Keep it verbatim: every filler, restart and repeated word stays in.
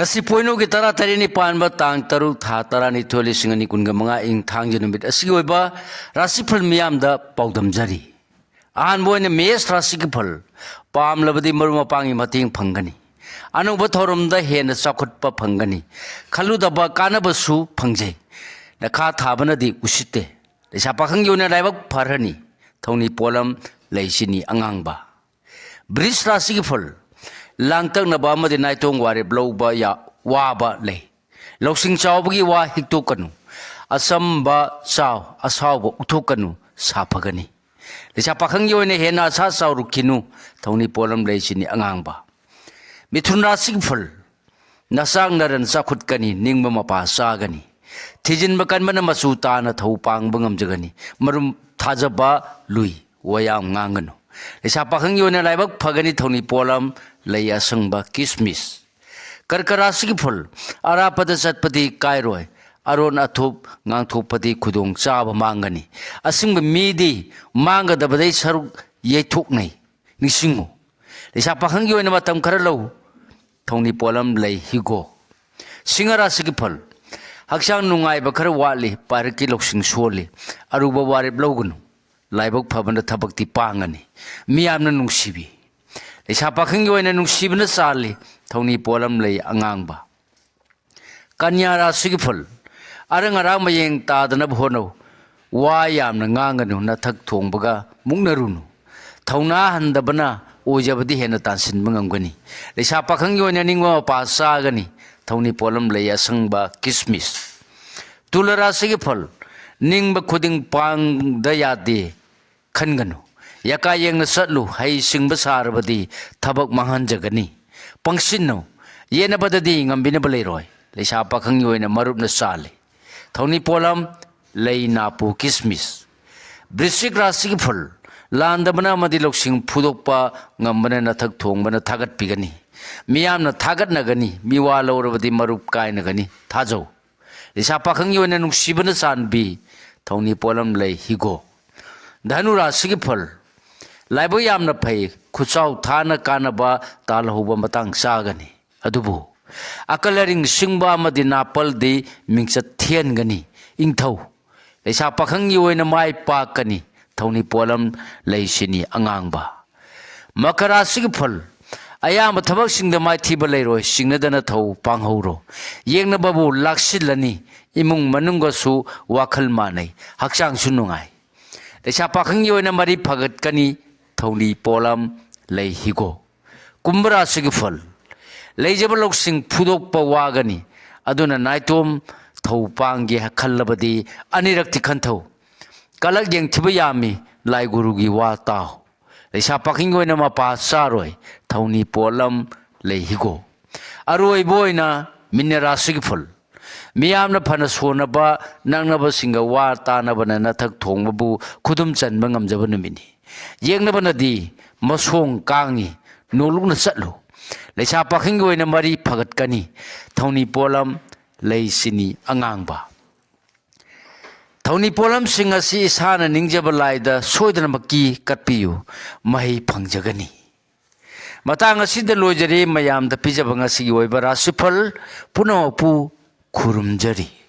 ꯉꯁꯤ ꯄꯣꯏꯅꯨꯒꯤ ꯇꯔꯥ ꯇꯔꯦꯠꯅꯤ ꯄꯥꯟꯕ ꯇꯥꯡ ꯇꯔꯨꯛ ꯊꯥ ꯇꯔꯥꯅꯤꯊꯣꯏ ꯂꯤꯁꯤꯡ ꯑꯅꯤ ꯀꯨꯟꯒ ꯃꯉꯥ ꯏꯪ ꯊꯥꯡꯖ ꯅꯨꯃꯤꯠ ꯑꯁꯤꯒꯤ ꯑꯣꯏꯕ ꯔꯥꯁꯤꯐꯜ ꯃꯤꯌꯥꯝꯗ ꯄꯥꯎꯗꯝꯖꯔꯤ꯫ ꯑꯍꯥꯟꯕ ꯑꯣꯏꯅ ꯃꯦꯁ ꯔꯥꯁꯤꯒꯤ ꯐꯜ꯫ ꯄꯥꯝꯂꯕꯗꯤ ꯃꯔꯨꯞ ꯃꯄꯥꯡꯒꯤ ꯃꯇꯦꯡ ꯐꯪꯒꯅꯤ꯫ ꯑꯅꯧꯕ ꯊꯧꯔꯝꯗ ꯍꯦꯟꯅ ꯆꯥꯎꯈꯠꯄ ꯐꯪꯒꯅꯤ꯫ ꯈꯜꯂꯨꯗꯕ ꯀꯥꯟꯅꯕꯁꯨ ꯐꯪꯖꯩ꯫ ꯅꯈꯥ ꯊꯥꯕꯅꯗꯤ ꯎꯁꯤꯠꯇꯦ꯫ ꯂꯩꯁꯥ ꯄꯥꯈꯪꯒꯤ ꯑꯣꯏꯅ ꯂꯥꯏꯕꯛ ꯐꯔꯅꯤ꯫ ꯊꯧꯅꯤ ꯄꯣꯠꯂꯝ ꯂꯩꯁꯤꯅꯤ ꯑꯉꯥꯡꯕ꯫ ꯕ꯭ꯔꯤꯖ ꯔꯥꯁꯤꯒꯤ ꯐꯜ꯫ ꯂꯥꯡꯇꯛꯅꯕ ꯑꯃꯗꯤ ꯅꯥꯏꯇꯣꯝ ꯋꯥꯔꯦꯞ ꯂꯧꯕ ꯌꯥ-, ꯋꯥꯕ ꯂꯩ꯫ ꯂꯧꯁꯤꯡ ꯆꯥꯎꯕꯒꯤ ꯋꯥ ꯍꯤꯛꯇꯣꯛꯀꯅꯨ꯫ ꯑꯆꯝꯕ ꯆꯥꯎ, ꯑꯁꯥꯎꯕ ꯎꯠꯊꯣꯛꯀꯅꯨ, ꯁꯥꯐꯒꯅꯤ꯫ ꯂꯩꯁꯥ ꯄꯥꯈꯪꯒꯤ ꯑꯣꯏꯅ ꯍꯦꯟꯅ ꯑꯁꯥ ꯆꯥꯎꯔꯨꯈꯤꯅꯨ꯫ ꯊꯧꯅꯤ ꯄꯣꯠꯂꯝ ꯂꯩꯁꯤꯅꯤ ꯑꯉꯥꯡꯕ꯫ ꯃꯤꯊꯨꯟ ꯔꯥꯁꯤꯒꯤ ꯐꯜ꯫ ꯅꯆꯥꯛ ꯅꯔꯟ ꯆꯥꯎꯈꯠꯀꯅꯤ, ꯅꯤꯡꯕ ꯃꯄꯥ ꯆꯥꯒꯅꯤ꯫ ꯊꯤꯖꯤꯟꯕ ꯀꯟꯕꯅ ꯃꯆꯨ ꯇꯥꯅ ꯊꯧ ꯄꯥꯡꯕ ꯉꯝꯖꯒꯅꯤ꯫ ꯃꯔꯨꯝ ꯊꯥꯖꯕ ꯂꯨꯏ, ꯋꯥ ꯌꯥꯝ ꯉꯥꯡꯒꯅꯨ꯫ ꯂꯩꯁꯥ ꯄꯥꯈꯪꯒꯤ ꯑꯣꯏꯅ ꯂꯥꯏꯕꯛ ꯐꯒꯅꯤ꯫ ꯊꯧꯅꯤ ꯄꯣꯠꯂꯝ ꯂꯩ ꯑꯁꯪꯕ ꯀꯤꯁꯃꯤꯁ꯫ ꯀꯔꯀ ꯔꯥꯁꯤꯒꯤ ꯐꯜ꯫ ꯑꯔꯥꯞꯄꯗ ꯆꯠꯄꯗꯤ ꯀꯥꯏꯔꯣꯏ꯫ ꯑꯔꯣꯟ ꯑꯊꯨꯞ ꯉꯥꯡꯊꯣꯛꯄꯗꯤ ꯈꯨꯗꯣꯡ ꯆꯥꯕ ꯃꯥꯡꯒꯅꯤ꯫ ꯑꯁꯤꯡꯕ ꯃꯤꯗꯤ ꯃꯥꯡꯒꯗꯕꯗꯩ ꯁꯔꯨꯛ ꯌꯩꯊꯣꯛꯅꯩ꯫ ꯅꯤꯡꯁꯤꯡꯉꯨ, ꯂꯩꯁꯥ ꯄꯥꯈꯪꯒꯤ ꯑꯣꯏꯅ ꯃꯇꯝ ꯈꯔ ꯂꯧ꯫ ꯊꯧꯅꯤ ꯄꯣꯠꯂꯝ ꯂꯩ ꯍꯤꯒꯣꯛ꯫ ꯁꯤꯡꯍ ꯔꯥꯁꯤꯒꯤ ꯐꯜ꯫ ꯍꯛꯆꯥꯡ ꯅꯨꯡꯉꯥꯏꯕ ꯈꯔ ꯋꯥꯠꯂꯤ, ꯄꯥꯏꯔꯛꯀꯤ ꯂꯧꯁꯤꯡ ꯁꯣꯜꯂꯤ꯫ ꯑꯔꯨꯕ ꯋꯥꯔꯦꯞ ꯂꯧꯒꯅꯨ꯫ ꯂꯥꯏꯕꯛ ꯐꯕꯅ ꯊꯕꯛꯇꯤ ꯄꯥꯡꯒꯅꯤ꯫ ꯃꯤꯌꯥꯝꯅ ꯅꯨꯡꯁꯤꯕꯤ꯫ ꯂꯩꯁꯥ ꯄꯥꯈꯪꯒꯤ ꯑꯣꯏꯅ ꯅꯨꯡꯁꯤꯕꯅ ꯆꯥꯜꯂꯤ꯫ ꯊꯧꯅꯤ ꯄꯣꯠꯂꯝ ꯂꯩ ꯑꯉꯥꯡꯕ꯫ ꯀꯟꯌꯥ ꯔꯥꯁꯤꯒꯤ ꯐꯜ꯫ ꯑꯔꯪ ꯑꯔꯥꯛ ꯃꯌꯦꯡ ꯇꯥꯗꯅꯕ ꯍꯣꯠꯅꯧ꯫ ꯋꯥ ꯌꯥꯝꯅ ꯉꯥꯡꯒꯅꯨ, ꯅꯊꯛ ꯊꯣꯡꯕꯒ ꯃꯨꯛꯅꯔꯨꯅꯨ꯫ ꯊꯧꯅꯥ ꯍꯟꯗꯕꯅ ꯑꯣꯏꯖꯕꯗꯤ ꯍꯦꯟꯅ ꯇꯥꯟꯁꯤꯟꯕ ꯉꯝꯒꯅꯤ꯫ ꯂꯩꯁꯥ ꯄꯥꯈꯪꯒꯤ ꯑꯣꯏꯅ ꯅꯤꯡꯕ ꯃꯄꯥ ꯆꯥꯒꯅꯤ꯫ ꯊꯧꯅꯤ ꯄꯣꯠꯂꯝ ꯂꯩ ꯑꯁꯪꯕ ꯀꯤꯁꯃꯤꯁ꯫ ꯇꯨꯂ ꯔꯥꯁꯤꯒꯤ ꯐꯜ꯫ ꯅꯤꯡꯕ ꯈꯨꯗꯤꯡ ꯄꯥꯡꯗ ꯌꯥꯗꯦ ꯈꯟꯒꯅꯨ꯫ ꯌꯥꯀꯥ ꯌꯦꯡꯅ ꯆꯠꯂꯨ, ꯍꯩ ꯁꯤꯡꯕ ꯁꯥꯔꯕꯗꯤ ꯊꯕꯛ ꯃꯥꯡꯍꯟꯖꯒꯅꯤ꯫ ꯄꯪꯁꯤꯟꯅꯧ, ꯌꯦꯠꯅꯕꯗꯗꯤ ꯉꯝꯕꯤꯅꯕ ꯂꯩꯔꯣꯏ꯫ ꯂꯩꯁꯥ ꯄꯥꯈꯪꯒꯤ ꯑꯣꯏꯅ ꯃꯔꯨꯞꯅ ꯆꯥꯜꯂꯤ꯫ ꯊꯧꯅꯤ ꯄꯣꯠꯂꯝ ꯂꯩ ꯅꯥꯄꯨ ꯀꯤꯁꯃꯤꯁ꯫ ꯕ꯭ꯔꯤꯁꯤꯛ ꯔꯥꯁꯤꯒꯤ ꯐꯜ꯫ ꯂꯥꯟꯗꯕꯅ ꯑꯃꯗꯤ ꯂꯧꯁꯤꯡ ꯐꯨꯗꯣꯛꯄ ꯉꯝꯕꯅ ꯅꯊꯛ ꯊꯣꯡꯕꯅ ꯊꯥꯒꯠꯄꯤꯒꯅꯤ꯫ ꯃꯤꯌꯥꯝꯅ ꯊꯥꯒꯠꯅꯒꯅꯤ꯫ ꯃꯤꯋꯥ ꯂꯧꯔꯕꯗꯤ ꯃꯔꯨꯞ ꯀꯥꯏꯅꯒꯅꯤ꯫ ꯊꯥꯖꯧ꯫ ꯂꯩꯁꯥ ꯄꯥꯈꯪꯒꯤ ꯑꯣꯏꯅ ꯅꯨꯡꯁꯤꯕꯅ ꯆꯥꯟꯕꯤ꯫ ꯊꯧꯅꯤ ꯄꯣꯠꯂꯝ ꯂꯩ ꯍꯤꯒꯣꯛ꯫ ꯙꯅꯨ ꯔꯥꯁꯤꯒꯤ ꯐꯜ꯫ ꯂꯥꯏꯕꯛ ꯌꯥꯝꯅ ꯐꯩ꯫ ꯈꯨꯠꯆꯥꯎ ꯊꯥꯅ ꯀꯥꯟꯅꯕ ꯇꯥꯜꯍꯧꯕ ꯃꯇꯥꯡ ꯆꯥꯒꯅꯤ꯫ ꯑꯗꯨꯕꯨ ꯑꯀꯜ ꯑꯔꯤꯡ ꯁꯤꯡꯕ ꯑꯃꯗꯤ ꯅꯥꯄꯜꯗꯤ ꯃꯤꯡꯆꯠ ꯊꯤꯍꯟꯒꯅꯤ꯫ ꯏꯪꯊꯧ ꯂꯩꯁꯥ ꯄꯥꯈꯪꯒꯤ ꯑꯣꯏꯅ ꯃꯥꯏ ꯄꯥꯛꯀꯅꯤ꯫ ꯊꯧꯅꯤ ꯄꯣꯠꯂꯝ ꯂꯩꯁꯤꯅꯤ ꯑꯉꯥꯡꯕ꯫ ꯃꯀꯔꯥ ꯔꯥꯁꯤꯒꯤ ꯐꯜ: ꯑꯌꯥꯝꯕ ꯊꯕꯛꯁꯤꯡꯗ ꯃꯥꯏꯊꯤꯕ ꯂꯩꯔꯣꯏ, ꯆꯤꯡꯅꯗꯅ ꯊꯧ ꯄꯥꯡꯍꯧꯔꯣ꯫ ꯌꯦꯡꯅꯕꯕꯨ ꯂꯥꯛꯁꯤꯜꯂꯅꯤ, ꯏꯃꯨꯡ ꯃꯅꯨꯡꯒꯁꯨ ꯋꯥꯈꯜ ꯃꯥꯟꯅꯩ, ꯍꯛꯆꯥꯡꯁꯨ ꯅꯨꯡꯉꯥꯏ꯫ ꯂꯩꯁꯥ ꯄꯥꯈꯪꯒꯤ ꯑꯣꯏꯅ ꯃꯔꯤ ꯐꯒꯠꯀꯅꯤ꯫ ꯊꯧꯅꯤ ꯄꯣꯠꯂꯝ ꯂꯩ ꯍꯤꯒꯣꯛ꯫ ꯀꯨꯝꯚ ꯔꯥꯁꯤꯒꯤ ꯐꯜ: ꯂꯩꯖꯕ ꯂꯧꯁꯤꯡ ꯐꯨꯗꯣꯛꯄ ꯋꯥꯒꯅꯤ, ꯑꯗꯨꯅ ꯅꯥꯏꯇꯣꯝ ꯊꯧ ꯄꯥꯡꯒꯦ ꯈꯜꯂꯕꯗꯤ ꯑꯅꯤꯔꯛꯇꯤ ꯈꯟꯊꯧ꯫ ꯀꯂꯛ ꯌꯦꯡꯊꯤꯕ ꯌꯥꯝꯃꯤ, ꯂꯥꯏ ꯒꯨꯔꯨꯒꯤ ꯋꯥ ꯇꯥꯎ꯫ ꯂꯩꯁꯥ ꯄꯥꯈꯪꯒꯤ ꯑꯣꯏꯅ ꯃꯄꯥ ꯆꯥꯔꯣꯏ꯫ ꯊꯧꯅꯤ ꯄꯣꯠꯂꯝ ꯂꯩ ꯍꯤꯒꯣꯛ꯫ ꯑꯔꯣꯏꯕ ꯑꯣꯏꯅ ꯃꯤꯅ ꯔꯥꯁꯤꯒꯤ ꯐꯜ: ꯃꯤꯌꯥꯝꯅ ꯐꯅ ꯁꯣꯟꯅꯕ ꯅꯛꯅꯕꯁꯤꯡꯒ ꯋꯥ ꯇꯥꯅꯕꯅ ꯅꯊꯛ ꯊꯣꯡꯕꯕꯨ ꯈꯨꯗꯨꯝ ꯆꯟꯕ ꯉꯝꯖꯕ ꯅꯨꯃꯤꯠꯅꯤ꯫ ꯌꯦꯛꯅꯕꯅꯗꯤ ꯃꯁꯣꯡ ꯀꯥꯡꯉꯤ, ꯅꯣꯂꯨꯛꯅ ꯆꯠꯂꯨ꯫ ꯂꯩꯁꯥ ꯄꯥꯈꯪꯒꯤ ꯑꯣꯏꯅ ꯃꯔꯤ ꯐꯒꯠꯀꯅꯤ꯫ ꯊꯧꯅꯤ ꯄꯣꯠꯂꯝ ꯂꯩ ꯆꯤꯅꯤ ꯑꯉꯥꯡꯕ꯫ ꯊꯧꯅꯤ ꯄꯣꯠꯂꯝꯁꯤꯡ ꯑꯁꯤ ꯏꯁꯥꯅ ꯅꯤꯡꯖꯕ ꯂꯥꯏꯗ ꯁꯣꯏꯗꯅꯃꯛꯀꯤ ꯀꯠꯄꯤꯌꯨ, ꯃꯍꯩ ꯐꯪꯖꯒꯅꯤ꯫ ꯃꯇꯥꯡ ꯑꯁꯤꯗ ꯂꯣꯏꯖꯔꯦ꯫ ꯃꯌꯥꯝꯗ ꯄꯤꯖꯕ ꯉꯁꯤꯒꯤ ꯑꯣꯏꯕ ꯔꯥꯁꯤꯐꯜ ꯄꯨꯝꯅꯃꯛꯄꯨ ꯈꯨꯔꯨꯝꯖꯔꯤ꯫